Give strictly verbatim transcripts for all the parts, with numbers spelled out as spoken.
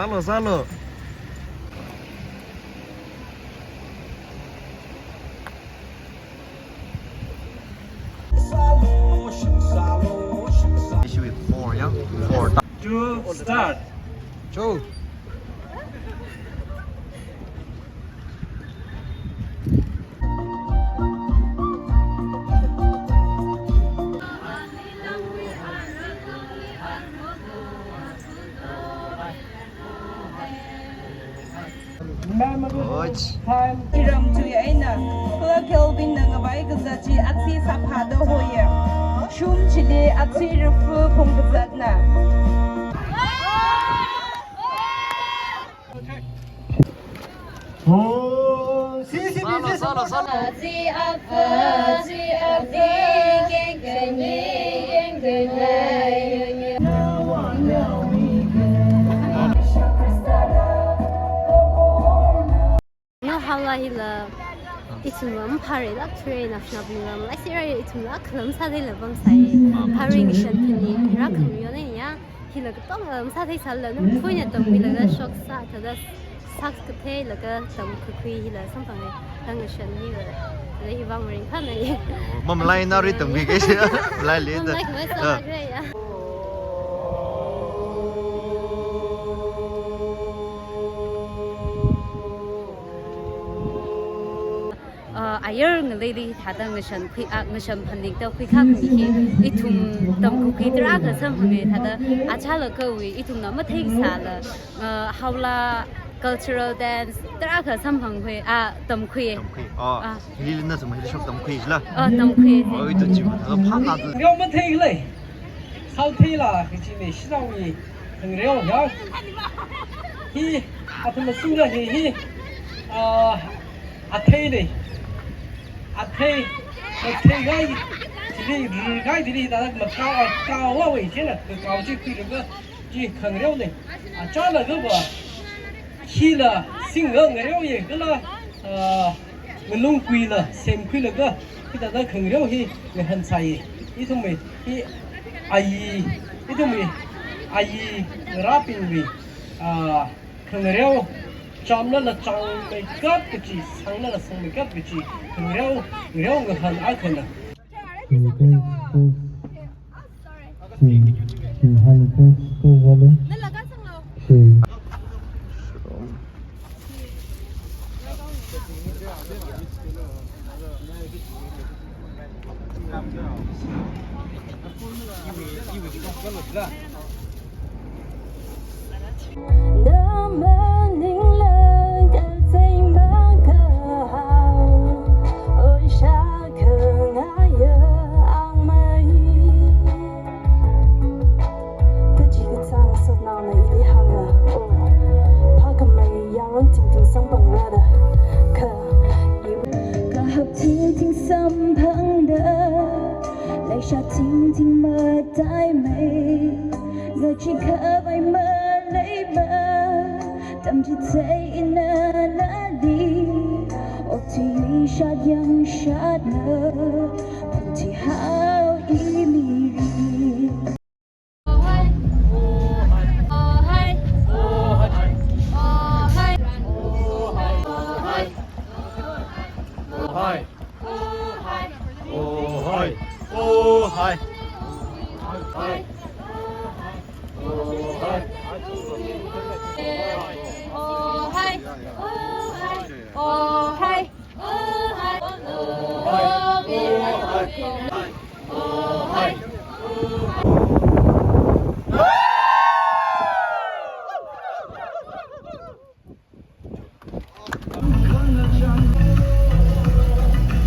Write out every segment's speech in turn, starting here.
Sālu, sālu. Issue with four, yeah? Four. To start. Two. Oi. Iram tui eina, Kala Kelvin na ngavai kazat chi aksi sāphāda hoya. Shum chili aksi rifu phung kazatna. Oh, si, si, sālu, si, sālu, sālu. Nao haola hila, ithumla maphārei lāk thuirei, naoshinao bingla malai sirei, ithumla khalam sātheila pamsai. Phārei ngashan phani, rākhami yonei ya. Hila katonga masāthei sālala, nao phuina tamkhuilaga shoksā thāda sākatheilaga tamkakhui hila samphangei, thang ngashan hila, hila ivang maringphānei. Mamalai nari tamkhui kashi, malaili da. Mamalai khamei sālala ya. Uh, ayar ngaleili thāda ngashan khui, ah, ngashan phaningda khuikha khami hi, ithum tamkakhui tarākha samphangei thāda, achālakhawui ithumna matheisāla, uh, haola cultural dance tarākha samphangkhui, ah, tamkhui. Tamkhui. Oh, ah. Hili nathum hili shok tamkhui la. Oh, tamkhui. Oh, ito chi, thāda phānā tu. Reo matheilei. Sātheila, kachi ne, shinaowui khangareo ya. Hi, athum masingda hi, hi, ah, athei ne. Athei, athei gai, chili, gai, chili, da, da, makao, kao, wa, wei, china, kao, chi, khuilaga, chi, khangareo ne. Achālakhava, hila, sing, ngareo ye, kala, ah, ngalungkuila semkhuilaga, hithāda khangareo hi ngahānsai. Ithumwui, hi ayi, ithumwui ayi ngarābingwui, ah, khangareo, chāmlala chāmmeikap kachi, sānglala sāngmeikap kachi khangareo, ngareo ngahān akhana. Kahap tingting samphangda, leisha tingting mataimei, ngachee khavai maleima, tamchithei ina nali, okathui shat yangshatna, phungchithei haowa miri.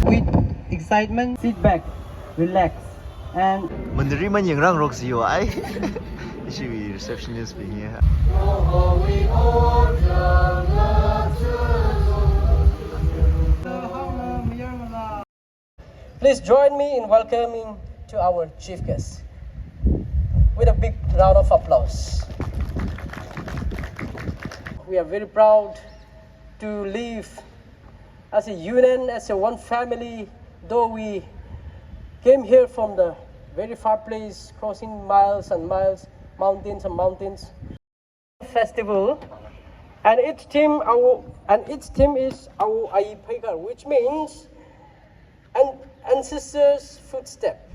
With excitement, sit back, relax, and Mandarin man yangrang rok si yo ai. Ishi receptionist bing ye. Please join me in welcoming to our chief guest with a big round of applause. We are very proud to live as a union, as a one family, though we came here from the very far place, crossing miles and miles, mountains and mountains. Festival, and its theme, Awo, and its theme is Awo Ai Pheikar, which means an ancestors' footstep.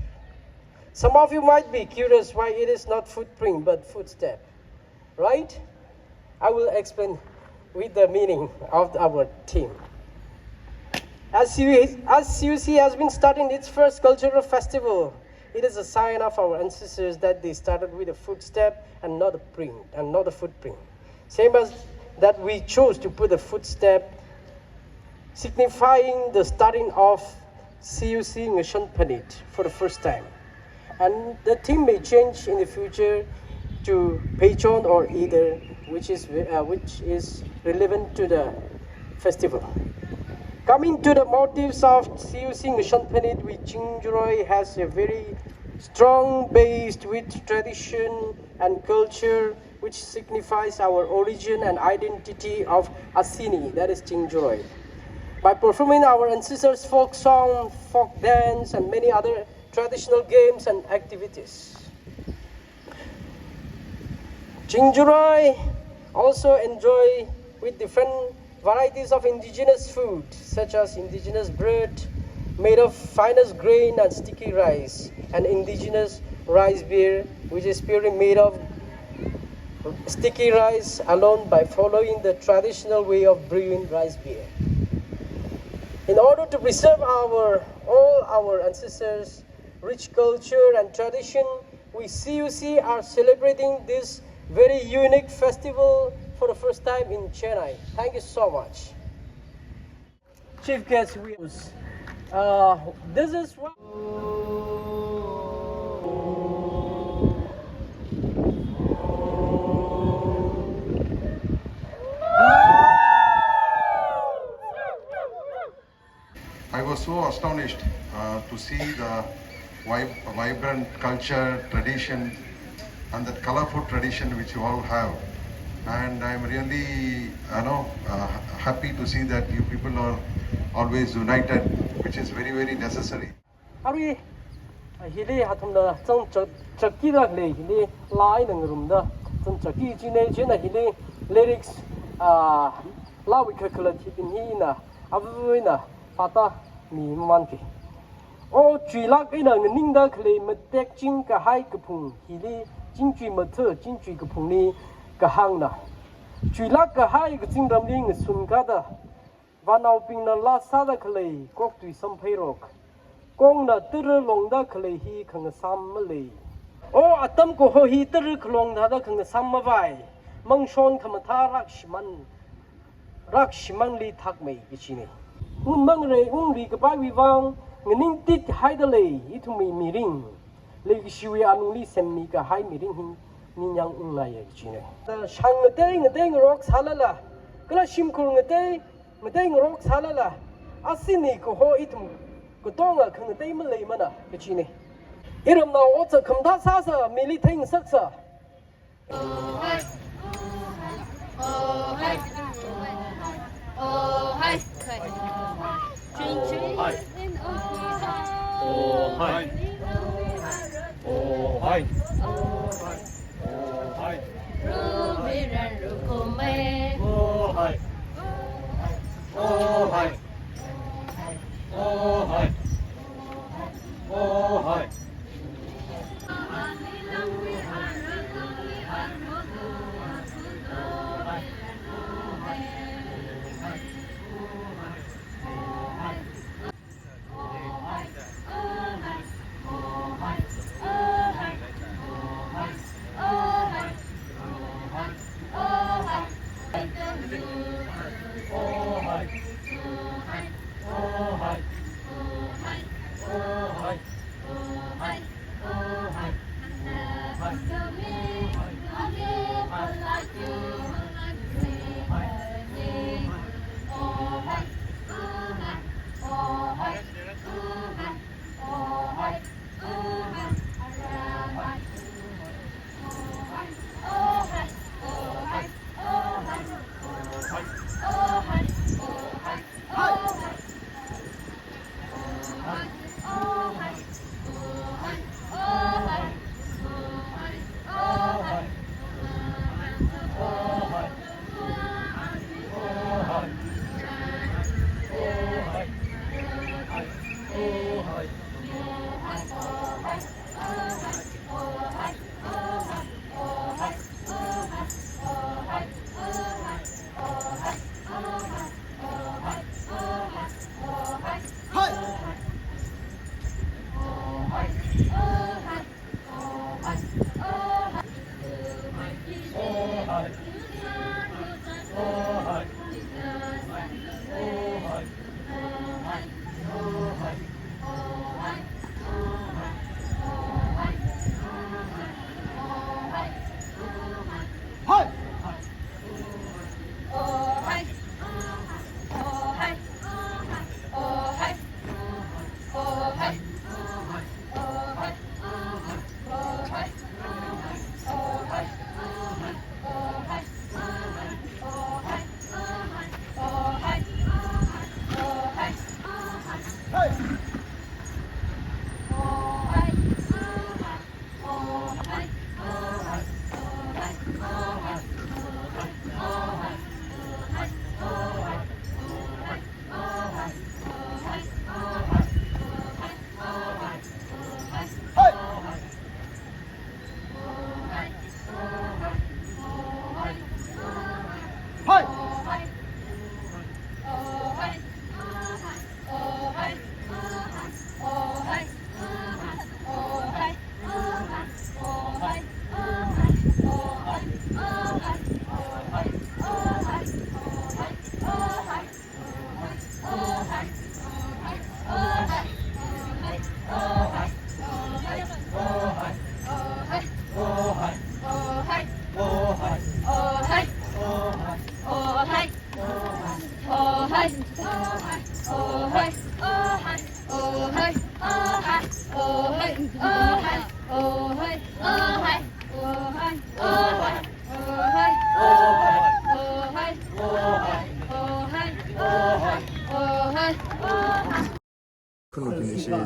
Some of you might be curious why it is not footprint but footstep, right? I will explain with the meaning of our theme. As C U C, as C U C has been starting its first cultural festival, it is a sign of our ancestors that they started with a footstep and not a print, and not a footprint. Same as that we chose to put a footstep, signifying the starting of C U C Ngashan Phanit for the first time. And the theme may change in the future to Pheichon or either, which is, uh, which is relevant to the festival. Coming to the motifs of C U C Ngashan Phanit, we Chingjuroi has a very strong base with tradition and culture, which signifies our origin and identity of Asini, that is Chingjuroi, by performing our ancestors' folk song, folk dance, and many other traditional games and activities. Chingjuroi also enjoy with different varieties of indigenous food, such as indigenous bread made of finest grain and sticky rice, and indigenous rice beer, which is purely made of sticky rice alone by following the traditional way of brewing rice beer. In order to preserve our, all our ancestors' rich culture and tradition, we C U C are celebrating this very unique festival for the first time in Chennai. Thank you so much. Chief guest, we, uh, this is what I was so astonished uh, to see the vib- vibrant culture, tradition, and that colorful tradition which you all have. And I'm really, you know, uh, happy to see that you people are always united, which is very, very necessary. Arui, hili athumna zangchak- chakida khalei hili laa eina ngarumda zangchakki kajina, chieina hili lyrics, ah, laawui kakhalat hibing hi ina, avuina pāda mi mamanki. O chuilāk eina nganingda khalei matek ching kahai kaphung hili, chingchui matha, chingchui kaphungli kahāngna. Chuilāk kahai kazingramli ngasun kada, vānaobingna laa sāda khalei koktui sampheirok. Kongna tara longda khalei hi khangasām malei. O atam kaho hi tara khalong thāda khangasām mavai. Mangshon khamathā rākashimān, rākashimānli thakmei kachina. Ngunmangrai ungri kapaiwui vang, nganingtit haida lei ithumwui mirin. Leikashiwui alungli semmi kahai mirin hi ningyāng ungngai kachina. Shang ngatei ngatei ngarok sālala, kala shimkhur ngatei ngatei ngarok sālala, Asini kaho ithum katonga khangatei maleimana kachina. Iramnao otsak khamathā sāsa, mili theingasaksa.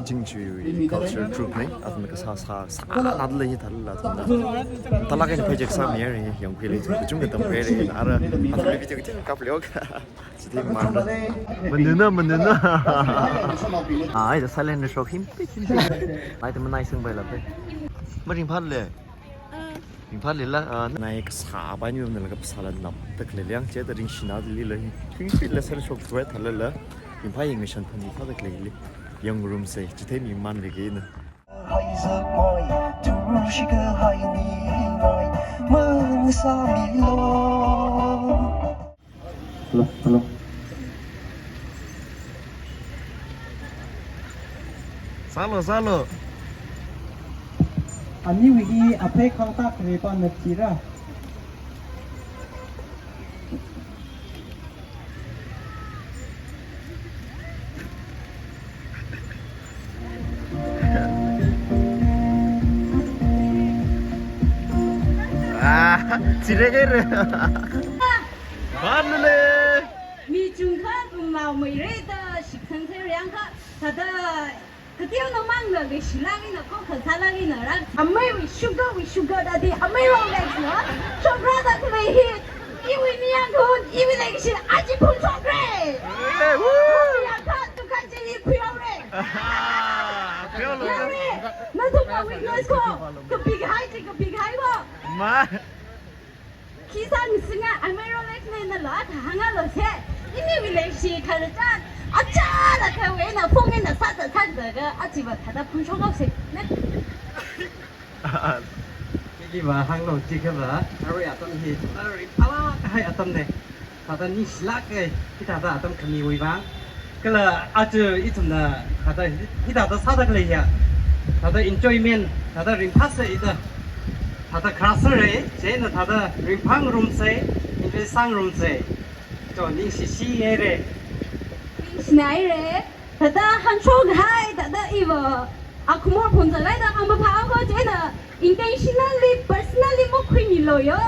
Chingchuiwui culture troupe ne, athum kasā sā, sānada lei hi thālala athum. Thālāk eina project sāmihaira, yangkhuili, kachungkha tamkhuihaira, ara, athum video kachungkha kapleo. Chithei mimān. Manuna, manuna. Ah, ai da silent na shok him, him. Ai da manai singpaila pe. Maringphāle. Ringphālila, ah, nai kasā bai ni umna laga phasāla napda khalei liang, chithāda ringshina dalila. Ringphālila sāshok thua thālala. Ringphā yang ngashan phani thāda khaleili. Yangngarumsei, chithei mimānlei kaina. Hello, hello. Sālu, sālu. Aniwui hi aphei khangtak kharepana chira. Ah, chire kere. Banle. Mi chungkha kumlau mai reda shikthang theriang kha thāda kateonao mangla leishilāk eina ko khasālāk eina ra. Ameiwui sugar, wui sugar daddy, amei Rolex na. Shokra da khalei hi. Iwui niyang khon, iwui leikashi aja phungshokre. Eh, woo! Yangkha tukhan chi i khuihaore. Ah, khuihaolo. Yare, nathumna witness ko. Kapikahai chi kapikahai ko. Ma. Khi sāngasinga, amei Rolex ne nala, kahāngalo se. Iniwui leikashi khararchan. Achālakha wena phone eina sāda sāda ga, achiva thāda phungshokhaose. Ne? Kiki va hānglo chikhala, arui atam hi, arui phalak hai atamne. Thāda ningshilāke, hithāda atam khamiwui vang. Kala aja ithumna thāda, hithāda sāda khalei ya. Thāda enjoyment, thāda ringphāsei da. Thāda kharāsāre, chieina thāda ringphāngarumsei, enjoy sāngarumsei. Cho ningshishihaire. Ningshinaire. Thāda hāngshok hai, thāda iva, akhumor phungzalai da hāngpapha ko chieina, intentionally, personally makhuimilu yo.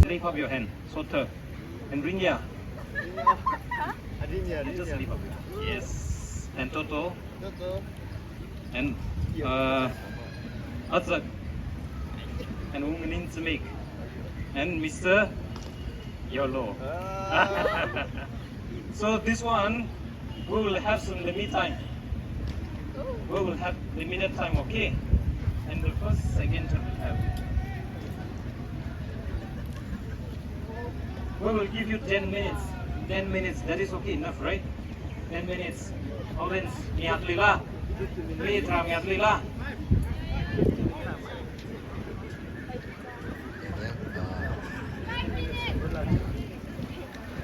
Lift up your hand. Sotha. And Rinya. Rinya, and just Rinya. Lift up your hand. Yes. And Toto. Toto. And, uh, Azak. And Wungnin Zimik. And Mister Yolo. Ah. So this one, we will have some limit time. We will have limited time, okay? And the first, second will have. We will give you ten minutes. Ten minutes, that is okay enough, right? Ten minutes. Audience, mi athumlila. Mi tharā mi athumlila.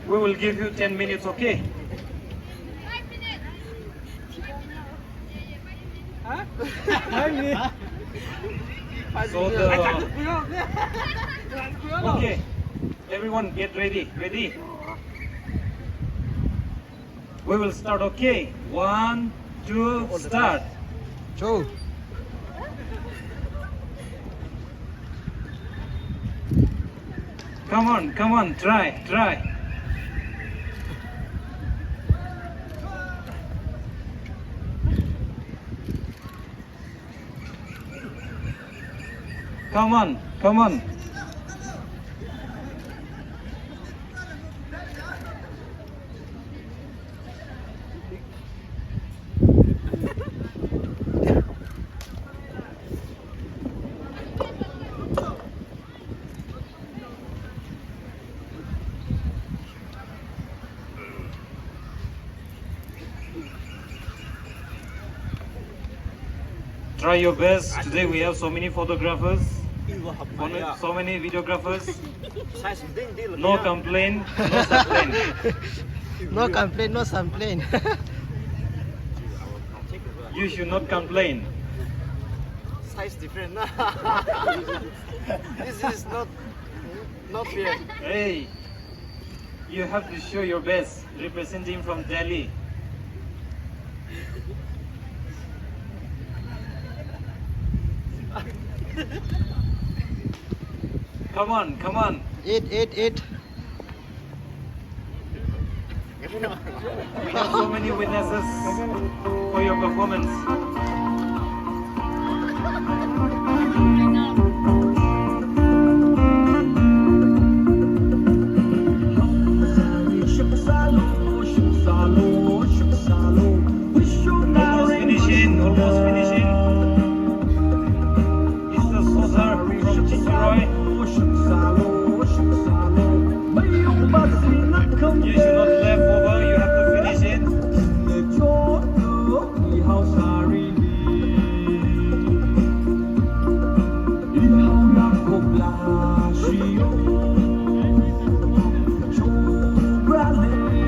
We will give you ten minutes, okay? So the, okay, everyone get ready, ready? We will start, okay? One, two, start. Cho. Come on, come on, try, try. Come on, come on. Try your best. Today we have so many photographers, so many videographers. No complain, no complain. No complain, no complain. You should not complain. Size different. This is not, not fair. Hey, you have to show your best, representing from Delhi. Come on, come on. Eat, eat, eat. We have so many witnesses for your performance. Almost finishing, almost finishing. Mister Sosar from Chinchoroi. You should not left over, you have to finish it.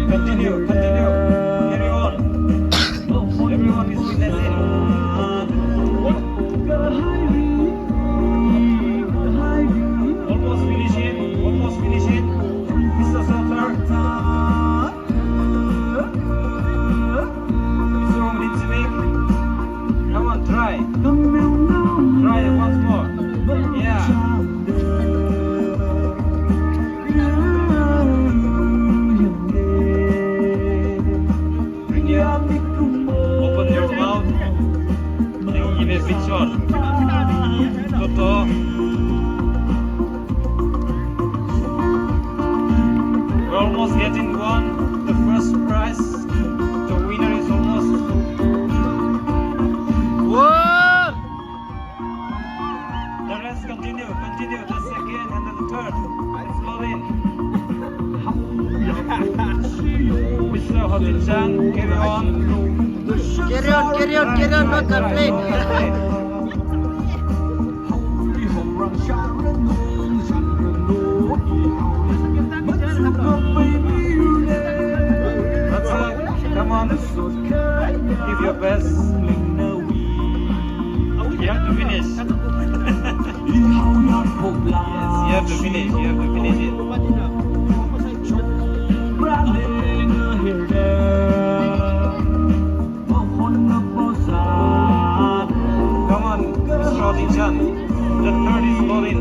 Continue, continue, carry on. Everyone is witnessing. Almost finish it, almost finish it. Mister Sosar. Mister Omrit Simic. Come on, try. Try once more. Yeah. Open your mouth. Give a big shot. Toto. We're almost getting one. The first prize. The winner is almost. Whoa! The rest continue, continue. The second and the third. It's not in. Mister Hotinchang, carry on. Carry on, carry on, carry on, no complain. That's it. Come on. Give your best. You have to finish. Yes, you have to finish. You have to finish it. Come on, Mister Audition. The third is Lorin.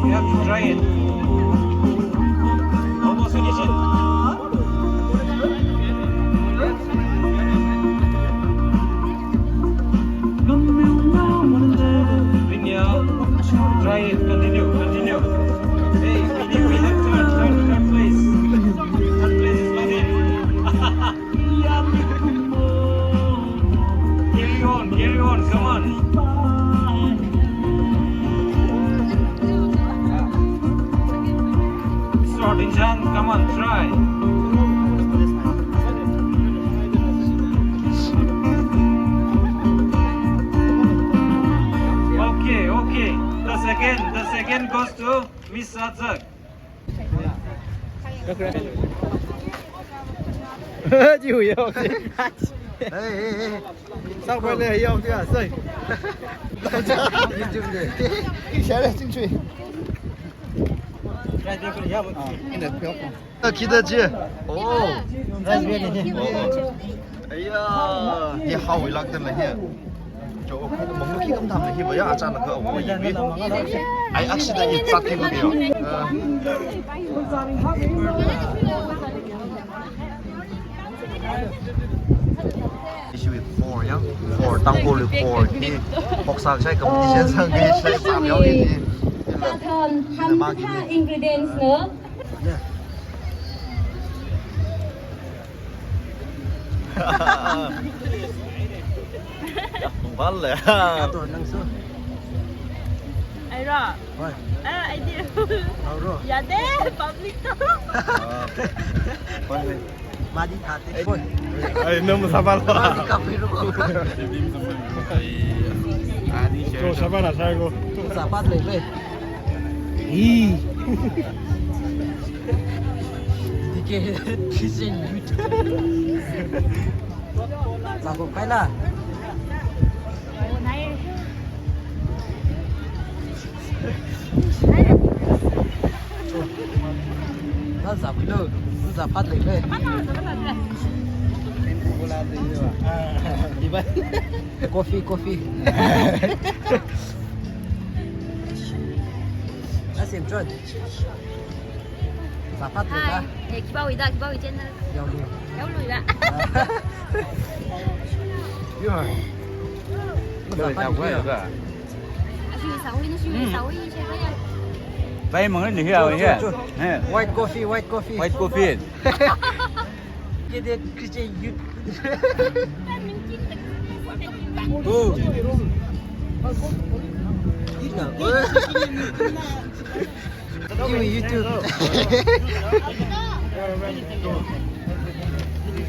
You have to try it. Almost finish it. Rinya, try it. Continue, continue. Hey, we have third, third, third place. Third place is Lorin. Carry on, carry on, come on. Mister Audition, come on, try. Okay, okay. The second, the second goes to Miss Azak. Hey, hey, hey. Sākpai lei, yau tia, sai. Share sing chui. Ah, khida chi. Oh. Aiya, hi haoilāk da lei hi. Cho, mong khi kam tham hi ba ya, achālakha awui mi. Ai, aksida i chāki ba ya. Issue with four, ya. Four, Tangkhul with four. Hi, moksa shai competition sāngai shai sāmyao hi. Sātham, tham, tha ingredients no. Vale. Aira. Oi. Ah, idea. Auro. Yade, public to. Ah. Vale. Madi thate. Ai, nang masapalo. Madi kapiru ko. Ai, ani share. Ko sapa na sai ko. Sapat lei lei. Ih. Dike, kisen yut. Lago kaila. Nang zap lo, nang zap pat lei lei. Coffee, coffee. Let's enjoy. Zap pat lei lei. Hi. Eh, khipāwui da, khipāwui channel. Yaolu. Yaoluiva. Yo. Zap pat lei lei. Ashi sawi ni, shi sawi ni, shi kaya. Bai mang ni hiya, hiya. Cho, cho. He. White coffee, white coffee. White coffee. Kede Christian youth. Oh. Ina. Kiwi YouTube.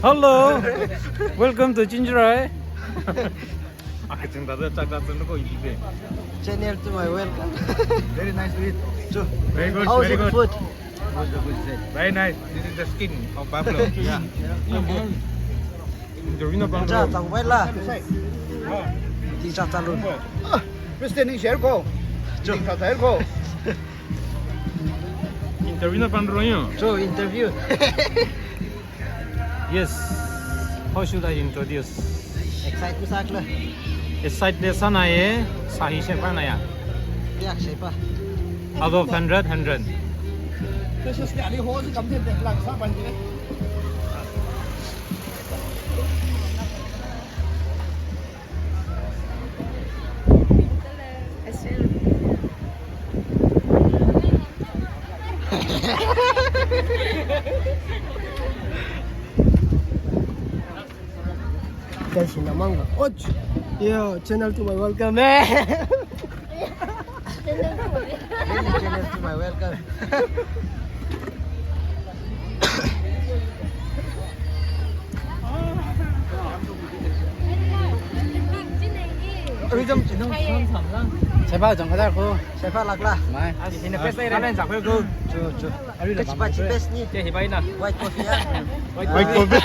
Hello. Welcome to Chinjirai. Akaching tada chaka tun ko ibe. Channel to my welcome. Very nice to eat. Cho. Very good, how is very the good food? What's the good food? Very nice. This is the skin of buffalo. Yeah. Interview na pang. Cha tang bai la. Ti cha cha lun. President ni share ko. Cho. Ting cha cha ko. Interview na pang ro yo. Cho interview. Yes. How should I introduce? Excite masākla. Excite de sānaya, sāhi shepānaya. Kayākha shepā? Out of hundred, hundred. Guys, ina manga. Och. Yo, channel to my welcome. Eh. Channel to my welcome. Shepā jang kada ko. Shepā lakla. Mai. Ina first time ramen zakwe ko. Cho, cho. Kachi pachi best ni. Ke hi bai na. White coffee ya. White coffee.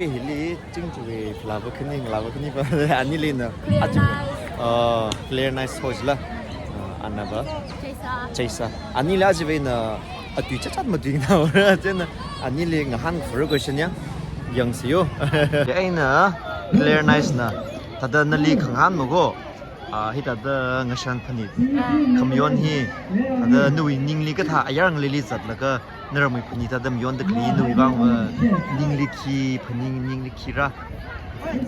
Hili chingchuwui lava khani, lava khani pa anili na. Achu. Oh, Claire Nice host la. Ah, anava. Chaisa. Chaisa. Anili achiwui na atui chachat matui na ora chena anili ngahān furu question ya. Yangsiyo. Eina Claire Nice na. Thāda nali khangahān mako. Ah, hithāda ngashan phanit khamayon hi, thāda nawui ningli kathā ayar ngaleili zatlaga, naramwui phanit thāda mayonda khalei nawui vangva ningli khi phaning, ningli khi rā?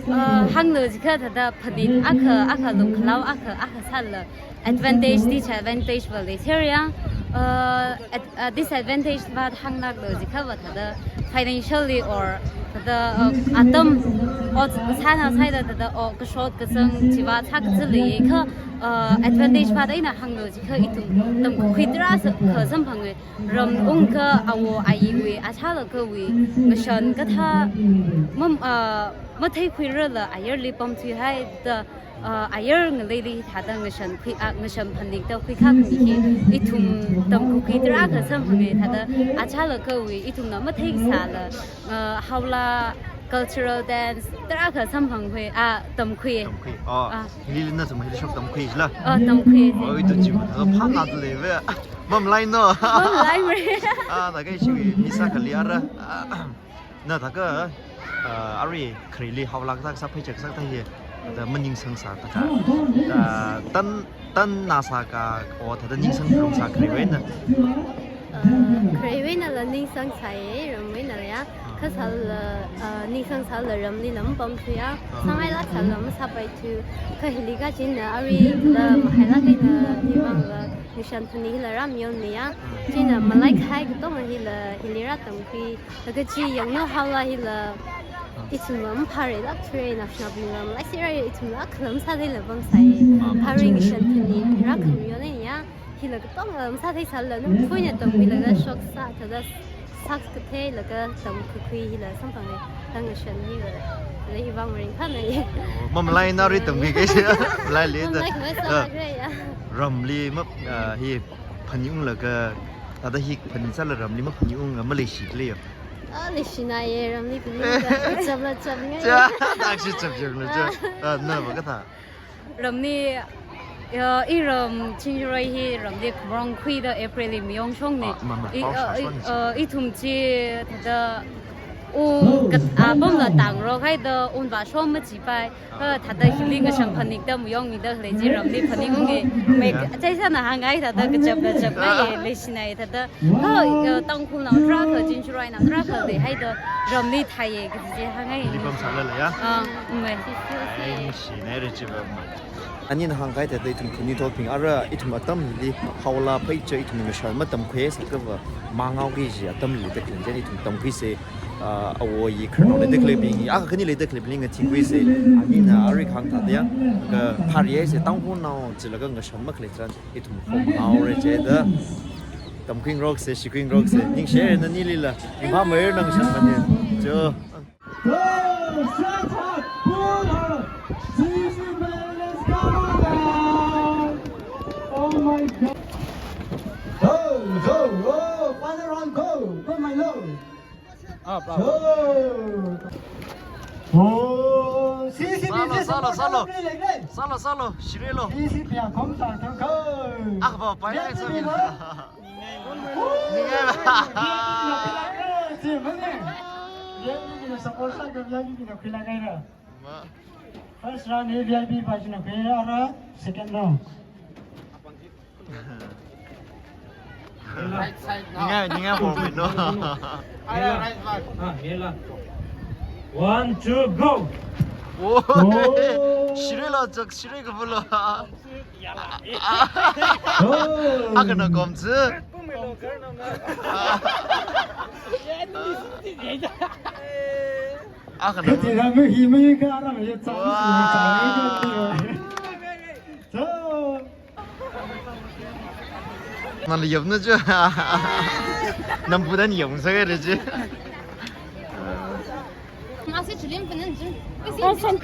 Ah, hānglu jiakha thāda phanit akha, akha lungkhalau akha, akha sālala advantage, disadvantage va leisera. Ah, at- Uh, disadvantage va hānglaklu jiakha va thāda financially or thāda, uh, atam ot sāna sāda thāda, oh, kashot kazang chiva sā kachi leiakha, uh, advantage va da ina hānglu jiakha ithum tamkhui tarākha samphanga. Ram ungakha awo ayiwui, achālakhawui ngashan kathā mam, uh, matheikhuirala ayarli pamthuihaida, uh, ayar ngaleili thāda ngashan khui, ah, ngashan phanit da khuikha khami hi ithum tamkhui tarākha samphanga thāda achālakhawui ithumna matheisāla, uh, Haola cultural dance tarākha samphangkhui, ah, tamkhui. Tamkhui. Oh, ah. Hilili nathum hili shok tamkhui jila? Oh, tamkhui. Oh, ithum chi thāda phānada leiva. Mamalaino. Mamalaimara. Ah, thākha ishiwui mi sākhali ara. Ah, na thākha, ah, arui khareli Haola kasā kasā pheichak sā thāi hi, thāda maningsang sā thākha. Ah, tan, tan na sāka, o thāda ningsang phalung sā khareiwui eina. Ah, khareiwui einala ningsang sāya, ramwui einala ya. Kha sālala, ah, ningsang sālala ramlila mapamthuiya. Ah. Sāngailāk sālala masāpaithu. Kha hili kachina arui thāda mahailāk eina hi vangla ngashan phanit hila rā mayonmiya. China malaikahai katonga hila, hili rā tamkhui. Laga chi yangno Haola hila ithumla maphāreilāk thuira, naoshinao bingla malaisera, ithumla akhala masātheila pamsai. Phāra ngashan phanit rā khamayon eina ya. Hila katongla masātheisālala namthuina tamkhuilaga shok sā, thāda sā katheilaga tamkhuikhui hila samphanga. Thāda ngashan hiva, thāda hi vang ringphāna ye. Mamalaina arui tamkhui kachi, malailida. Mamalai khavai sālākra ya. Ramli ma, ah, hi phanit unglaga, thāda hi phanit sālala ramli maphanit unga maleishikhala yo? Ah, leishinaye, ramli phanit unglaga chapla chapngai. Cha, thākshi chapchapna cha. Ah, nava kathā? Ramli, uh, iram Chinchuroi hi ramli khamorong khuida April li mayongshongna. Ah, ma, ma, I, pao uh, I, shashon uh, ithum chi thāda u kat-, ah, pamla tangrok haida un vāshom machipai. Kha thāda hili ngashan phanit da mayongmida khalei chi ramli phanit unga. Mai, ya, Chaisana hānghai thāda kachapla chapngai, leishinai thāda. Kha, uh, Tangkhulnao tarākha, Chinchuroinao tarākha leihaida ramli thāya kaji chi hānghai. Ramli pamsālala ya? Ah, mai. Ai, ngashinai re chiva mai. Anina hāngkahai thāda ithum khanuithotbing ara ithum atamli Haola pheichak ithum ngashan matamkhui sākhava mangao kaji atamli da khalei china ithum tamkhuisa. Ah, awo ayi khararnao leida khaleibing, akha khani leida khaleibingli ngathingkhuisa. Anina arui kahāng thāda ya, kaphārihaisa, Tangkhulnao chilaga ngashan makhalei tharan ithum khomhaora chida. Tamkhuingaroksa, shikhuingaroksa, ningshire nanilila. Ringphāmeira ngashan phanit. Cho. Go, set hard, pull hard. Sisi, man, let's go now. Oh my God. Go, go, go, final round, go. Go, my lord. Ah, bravo. Go. Oh, C C P sālu, sālu, sālu. Sālu, sālu, shirilo. C C P ya kom ta thang ko. Ah, ba, pai lai sa. Ningaiba. Ningaiba. Support sāka V I P na khuilaga ra. Ma. First round hi V I P pa china khuira, ara second round. Right side now. Ningai, ningai ho no. Ara right side. Ah, yela. One, two, go. Oh. Oh. Shirilo, chak shiri ka bulo. Oh. Akhana kom chi. Akhana. Kati ramu hi mai ka aram ya chang. Wow. So. Nali yapna chu. Nambudan yapsa ka re chi. Ngasi chulim panan chu. Awesome.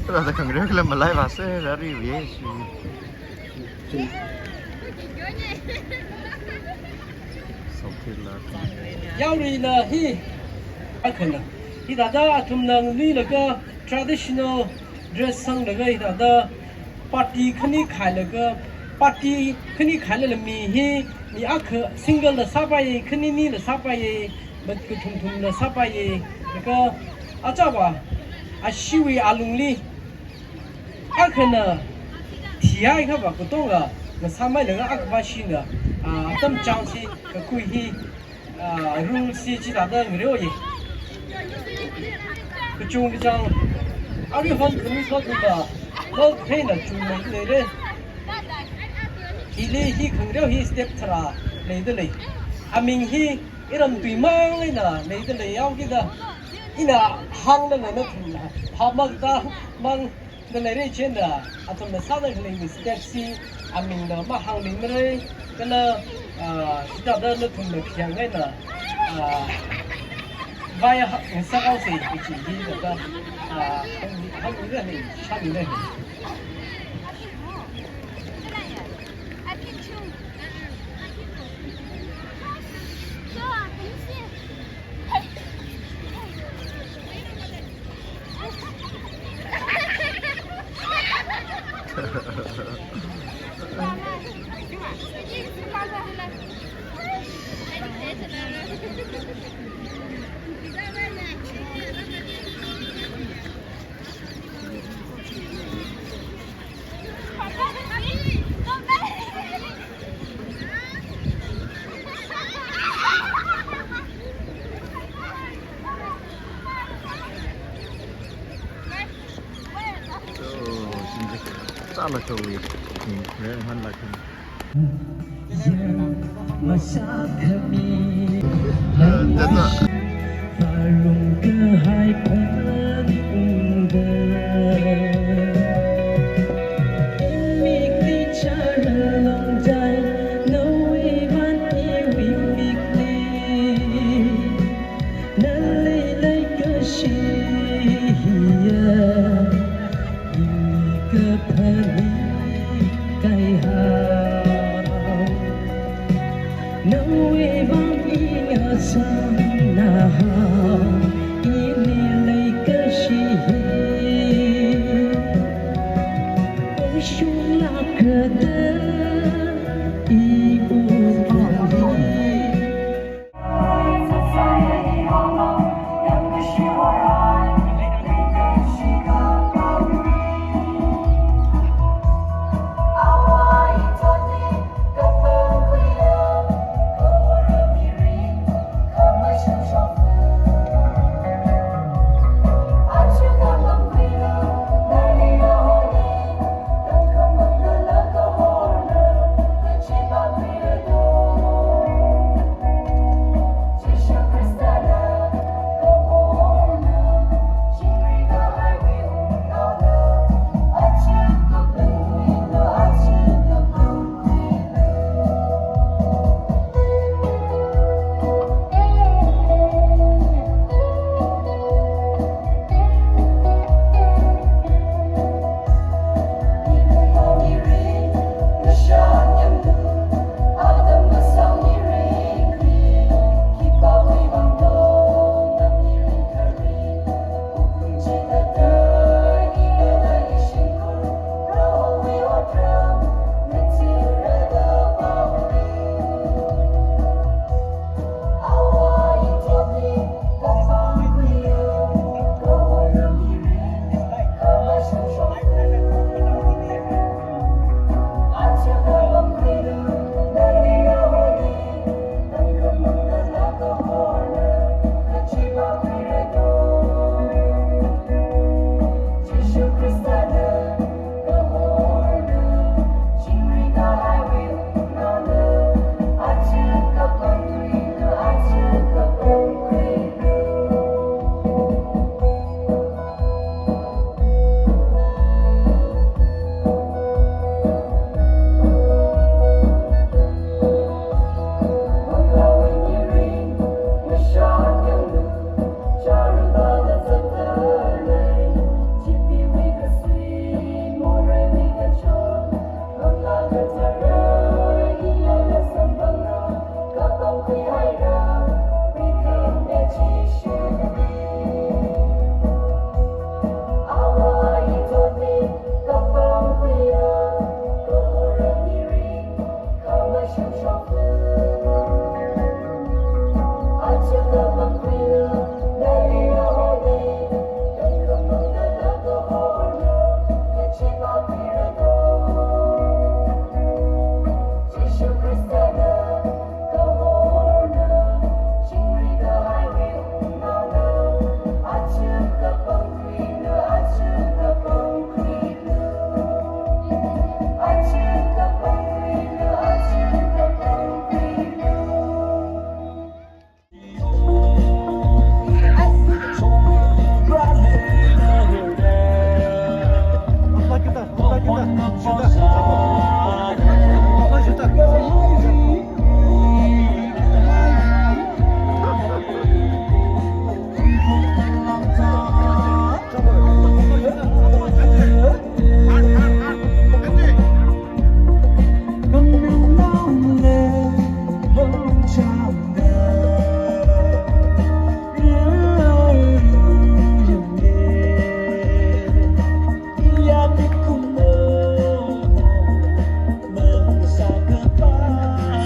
Rāda khangareo khala malai vāsa, rāri vāya shi. Sokila. Yaruina hi. Akhana. Hithāda athumna nganuilaga traditional dress sanglaga hithāda party khani khailaga, party khani khailala mi hi, mi akha single la sāpaiya, khanini la sāpaiya, mat kathum thum la sāpaiya, laga achāva, ashiwui alungli, akhana thihai khava katonga, ngasāmeilaga akhava shina, ah, atam chang chi kakhui hi, ah, rule chi chithāda ngareoya. Kachungkha chang, aruihon khami sotna, lol theina chungmei leira. Hili hi khangareo hi step tharā leida lei. Aming hi iram tui mang eina leida lei yao kida. Ina hānglaga nathumna phap makta mang da leira chieina, athumna sāda khalei step chi amingna mahāngmimara, kala, ah, hithāda nathumna khayang eina, ah, vai ha, ngasakhaosa kachi hithāda, ah, hāng, hāngmira hi, shāmira hi. So, since it's all a story, hmm, very fun, like, hmm. Nawui vang ingasangna hao, ini leikashi hi. Ongshunglākda iwui vang hi.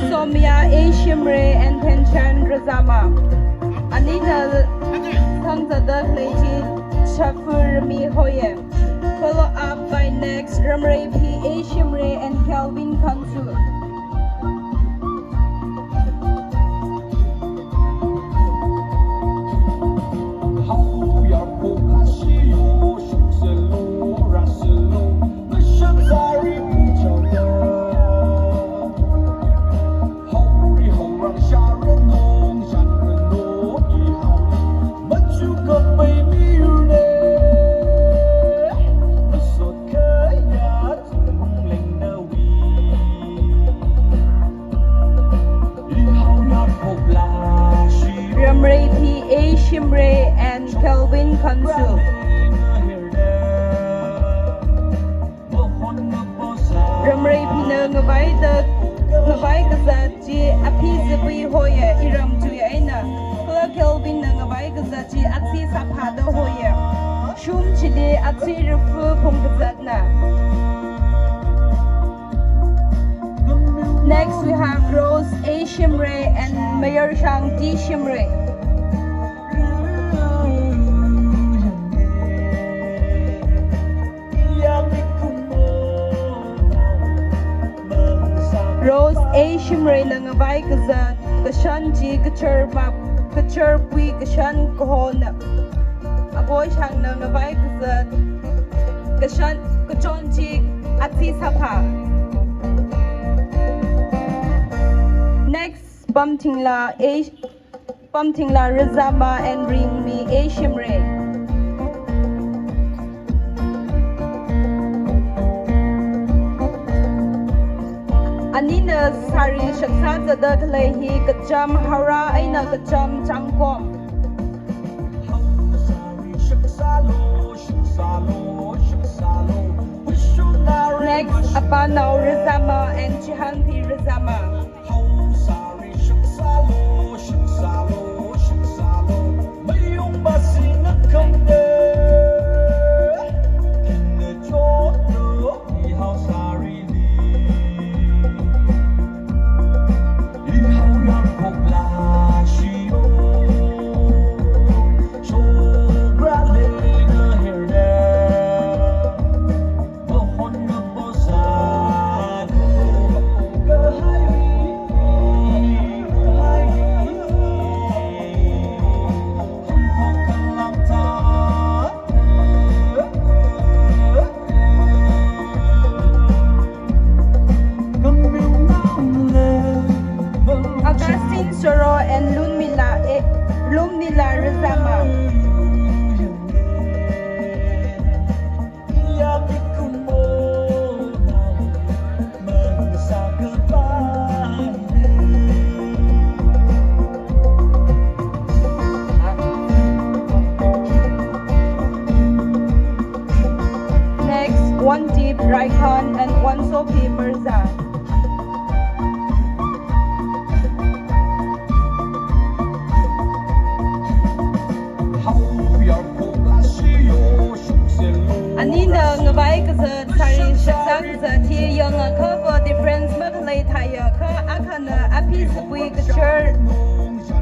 Somya A Shimray and Thenchan Razama. Anina thangzada khalei chi Shafur Mi Hoye. Follow up by next Ramrei P A Shimray and Kelvin Khonsu. Ramrei P A Shimray and Kelvin Khonsu. Ramrei Pina ngavai da, ngavai kazat chi Aphi Zipui Hoye, iram tui eina. Kala Kelvin na ngavai kazat chi Atsi Saphada Hoye. Shum chili Atsi Rufu Phungkazatna. Next, we have Rose A Shimray and Mayar Shang T Shimray. Rose A Shimray na ngavai kazat kashan chi kachar map, kachar pui kashan kahona. Aboi Shang na ngavai kazat kashan kachon chi Atsi Sapha. Next, Pamthingla A Pamthingla Razama and Ringmi A Shimray. Anina sari shaksa zada khalei hi kacham Hara eina kacham Changkom. Next, Apanao Razama and Chihangpi Razama. Augustine Soro and Lunmila, eh, Lunmila Razama. Next, Wantip Raikhan and Wansopi Mirza. Anina ngavai kazat, sari shaksa kazat hi yangakha va difference makhalei thāya, kha akhana Apheezapui kachar,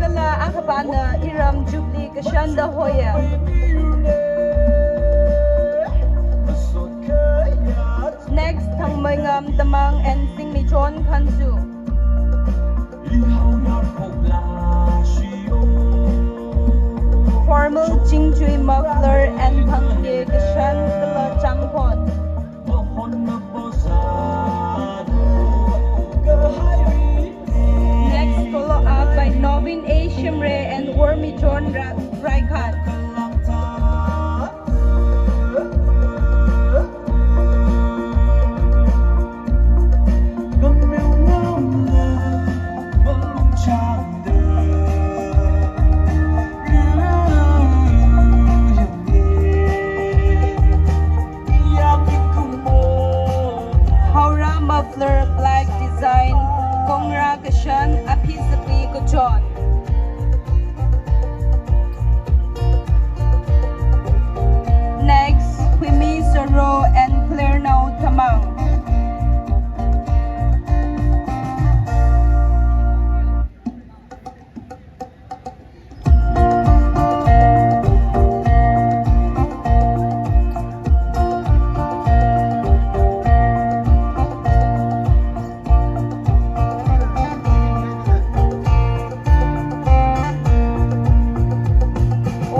kala akhapana iram Jubilee kashan da hoiya. Next, Thangmeingam Tamang and Singmichon Khansu. Formal Chingchui muffler and Thangke kashan kala changkhon. Next, follow up by Nobin A Shimray and Wormichon Ra-, Raikhan. Haora muffler black design, kongra kashan, apheezapui kachon. Next, Huimi Soro and Clarenao Tamang.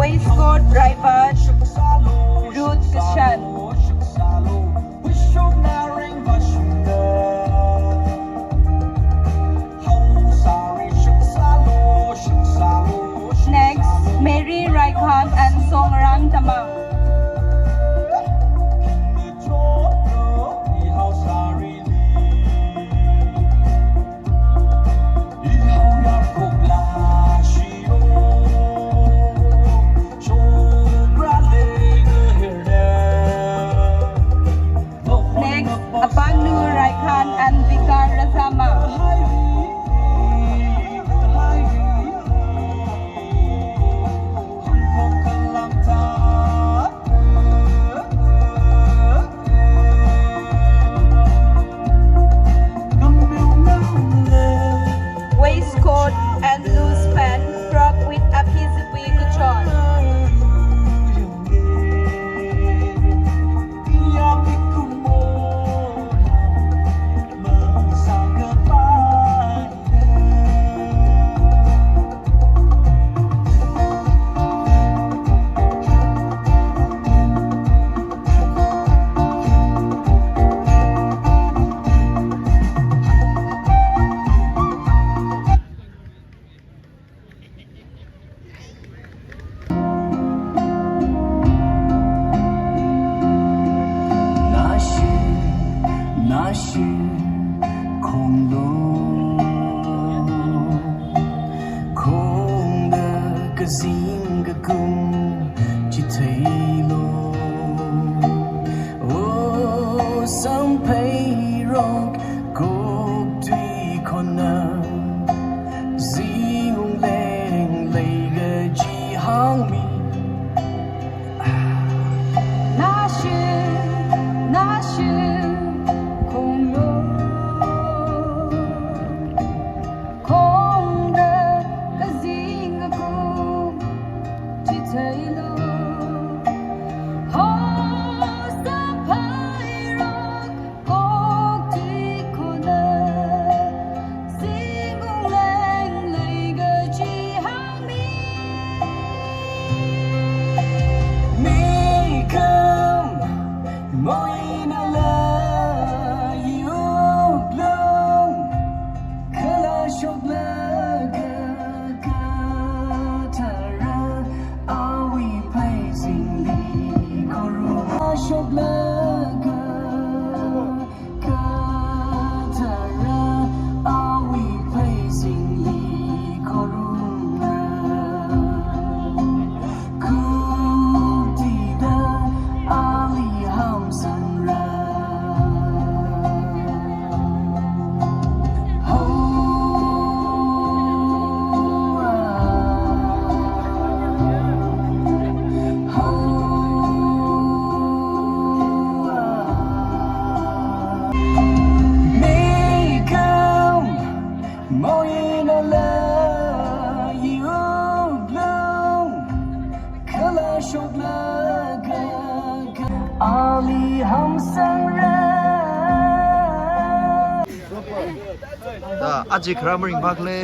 Waistcoat Raivat, Ruth kashan. Next, Mary Raikhan and Songrang Tamang. Next, Apanu Raikhan and Vika Razama. Waistcoat and loose pant, frock with apheezapui kachon. Nashi, nashi, khonglo, khongda kazing kakum chitheilo. O sampheirok koktui khonna, zingung leng lei kaji hāngmi. Nashi, nashi, khonglo, khongda kazing kakum chithei Aja khara maringphākhala?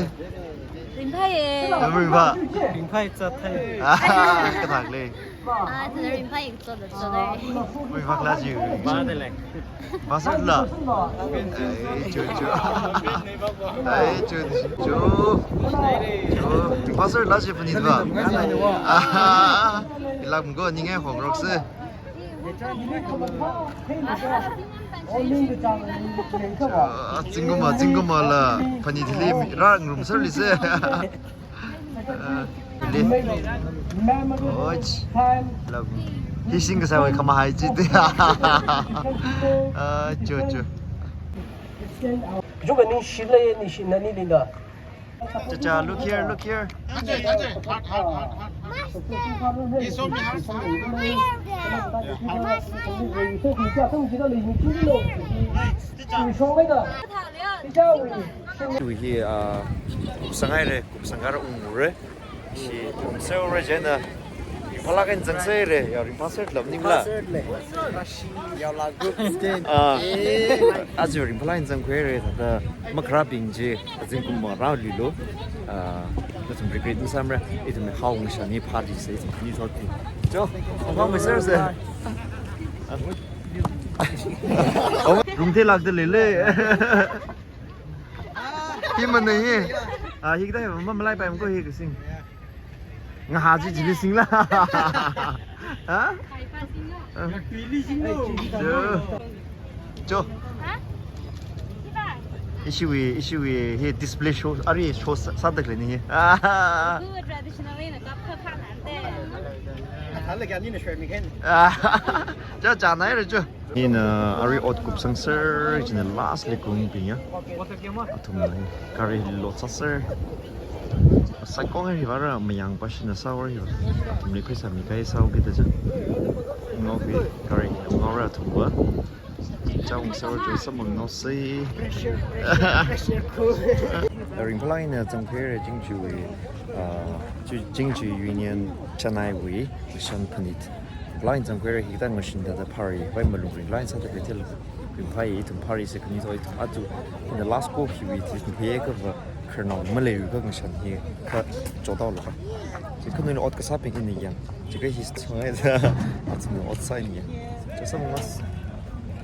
Ringphāya. Maringphā? Ringphāya, zatphāya. Ah, kathākhala? Ah, ringphāya, zatphāya. Maringphākhala ji. Maringphālei. Maringphāserla. Ai, chu, chu. Ai, chu, chu. Chu. Maringphāserla ji phanit va. Ah, ilak mgo ningai hongroksa. Ah, zingkum, zingkum la phanit hili rāngarumserlisa. Ah, hili. Oi. Love. Hi sing kasāwui khamahai chi te. Ah, chu, chu. Juga ningshilei, ningshina ni linda. Cha cha, look here, look here. Chu hi, ah, kupsang haira, kupsang kara ungra. Shi, um, seora jina. Ringphālāk eina zangserra, ya, ringphāserla maningla. Ringphāser, yaola group skin. Ah. Eh. Aja ringphālāk eina zangkhuira, thāda makharābing chi, azingkum marāluilu. Ah, nathum regret masāmara, ithum haongashan hi party sa, ithum khani thot hi. Cho, khongkhong mei sersa. Rungthelākda leilei. Hi mana hi. Ah, hi kida hi, ma malaipai mako hi kasing. Ngahā chi chili singla. Ha? Ngatuili singlo. Cho. Cho. Ha? Ishiwui, ishiwui hi display show, arui show sā, sādalei ni hi. Ah. Traditional eina kapkha phānante. Athala kya ni na share mi khen. Ah. Cha cha nai re cho. Hina arui ot kupsangser, china last li kungbing ya. Athumna hi gari load sāser. Saikong hi vāra mayang pashina sāhaora hi vā. Athumli khuisāmi kahai sāhaokida cha. Ngaokhui gari ngaora athum va. Chang sāhaora cho samang ngaosei. Pressure, pressure, pressure cooker. Ringphālāk eina zangkhuira Chingju, ah, Chi-, Chingju Union Chennai wui ngashan phanit. Ringphālāk eina zangkhuira hi kathāda ngashan thāda phāra, vai malung ringphālāk eina sāda khuithil. Ringphāya ithum phāra sa khani thot ithum atu. In the last go hiwui ithum hi kava khararnao maleiakha ngashan hi kha chotaolaga. Chi khanui ot kasābing ina yang. Chi kha history. Atu ot sāya. Cho samang ngaosei.